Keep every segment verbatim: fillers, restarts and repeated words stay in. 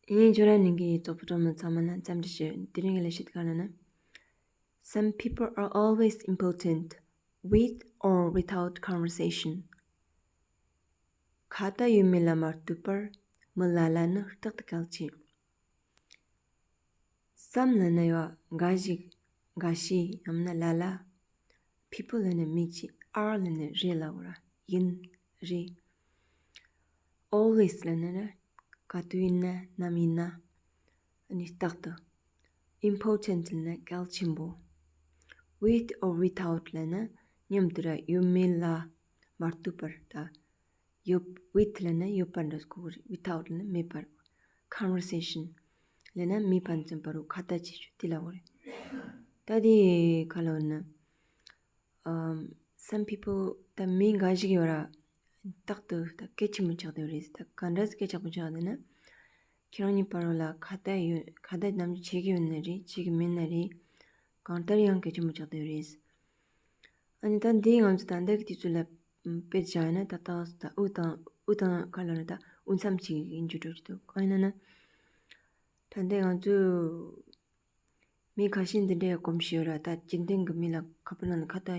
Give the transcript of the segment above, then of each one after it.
ཡིན་ཇོ་ར་ནིང་གི་ཙོག་པོ་ཏོ་མི་ཚང་མ་ན་ཙམ་དྲི་ཞུ་དེ་རིང་གི་ལས་བྱེད་ག་ན་ན། Some people are always impotent, with or without conversation. ཁ་ཏ་ཡོད་མེད་ལ་མ་ལྟོས་པར་མི་ལ་ལ་ནི་རྟག་ཏུ་གལ་ཆེ། Some ལ་ན་ཡོད་འགའ་ཞིག་འགའ་ཞིག་ཡང་ན་ལ་ལ། People ལ་ན་མི་གཅིག are ལ་ན་རེད་ལ་འོ་ར་ཡིན་རེད། Always ལ་ན་ན་ག་དུས་ཡིན་ན་ནམ་ཡིན་ན། ཨ་ནི་རྟག་ཏུ། Impotent ལ་ན་གལ་ཆེན་པོ། With or without ལ་ན་མཉམ་དུ་ར་ཡོད་མེད་ལ་མ་ལྟོས་པར་ད། ཡོད། With ལ་ན་ཡོད་པར་འདྲ་གོ་གི་རེད། Without ལ་ན་མེད་པར། Conversation ལ་ན་མི་ཕན་ཚུན་བར་རུ་ཁ་ཏ་ཅི་ཞུ་དེ་ལ་འོ་རེད། ད་དེ་ག་ལ་འོ་ན། ཨམ། Some people ད་མི་འགའ་ཞིག་ཡོད་ར། རྟག་ཏུ་ད་གལ་ཆེན་པོ་ཆགས་བསྡད་རེད། ད་ག་འདྲ་སེ་གལ་ཆེན་པོ་ཆགས་བསྡད་ན། ཁྱེད་རང་གཉིས་བར་རུ་ལ་ཁ་ཏ་ཡོད་ཁ་ཏ་ནམ་རྒྱུན་བྱེད་ཀྱི་ཡོད་ན་རེད་བྱེད་ཀྱི་མེད་ན་རེད། གང་ལྟར་ཡང་གལ་ཆེན་པོ་ཆགས་བསྡད་རེད། ཨ་ནི་ད་འདི་ང་ཚོ་ད་ལྟ་གི་དུས་ཚོད་ལ་དཔེ་བཞག་ཡོད་ན་ད་ལྟ་ད་དབུ་དང་དབུ་དང་ག་ལ་ནི་ད་དབུ་མཚམས་ཅིག་ཡིན་རྒྱུ་འགྲོ་གི་འདུག་གང་ཡིན་ན་ན། ད་ལྟ་ང་ཚོ་མི་ཁ་ཤས་འདི་འདྲའི་གོམས་གཤིས་ཡོད་ར། ད་སྤྱི་མཐུན་གི་མི་ལ་ཁ་པར་ནང་ལ་ཁ་ཏ་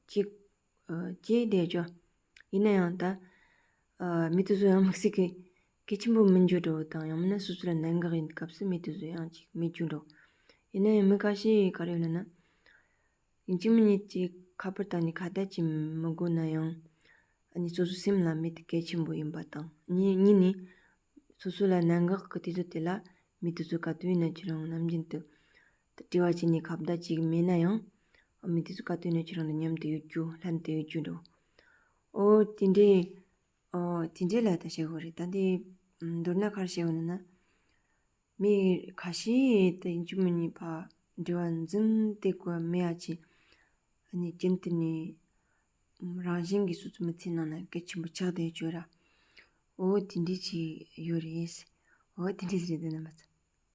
ཅིག་ཅེས་བསྡད་ཅོ། ཡིན་ན་ཡང་ད་མི་དེ་ཚོ་ཡང་དམིགས་བསལ་གི་གལ་ཆེན་པོ་མིན་རྒྱུ་འགྲོ་དང་ཡང་མིན་ན་སོ་སོ་ལ་གནད་འགག་ཡིན་སྐབས་སུ་མི་དེ་ཚོ་ཡང་ཅིག་མེད་རྒྱུ་འགྲོ། ཡིན་ན་ཡང་མི་ཁ་ཤས་ག་རེ་ཡོད་ལབ་ན། ཡིན་གཅིག་མིན་གཉིས་ཀྱིས་ཁ་པར་བཏང་ནས་ཁ་བརྡ་བྱེད་མི་དགོས་ན་ཡང་། ཨ་ནི་སོ་སོའི་སེམས་ལ་མི་དེ་གལ་ཆེན་པོ་ཡིན་པ་དང་གཉིས་གཉིས་ནི། སོ་སོ་ལ་གནད་འགག་གི་དུས་ཚོད་དེ་ལ་མི་དེ་ཚོ་ག་དུས་ཡིན་ན་ཁྱེད་རང་ནམ་རྒྱུན་དུ། དྲི་བ་བྱས་ནས་ཁ་བརྡ་བྱེད་ཀྱི་མེད་ན་ཡང་། མི་དེ་ཚོ་ག་དུས་ཡིན་ན་ཁྱེད་རང་དང་མཉམ་དུ་ཡོད་རྒྱུ་ལྷན་དུ་ཡོད་རྒྱུ་འགྲོ། ཨོ་དེ་འདྲའི། ཨོ་དེ་འདྲའི་ལ་ད་བཤད་དགོས་རེད། ད་འདི། མདོར་ན་ག་རེ་བཤད་དགོས་ན་ན། མི་ཁ་ཤས་དེ་ཡིན་གཅིག་མིན་གཉིས་ཕར་འབྲེལ་བ་འཛིན་བསྡད་དགོས་མེད་ཡ་ཅིག་ཨ་ནི་རྒྱུན་དུ་ནས་རང་བཞིན་གྱིས་སོ་སོའི་མི་ཚེ་ནང་ན་གལ་ཆེན་པོ་ཆགས་བསྡད་ཡོད་ར། འོ་དེ་འདྲ་ཅིག་ཡོད་རེད། འོ་དེ་འདྲ་ཞིག་རེད་འདུག་ན་མ་ཚད།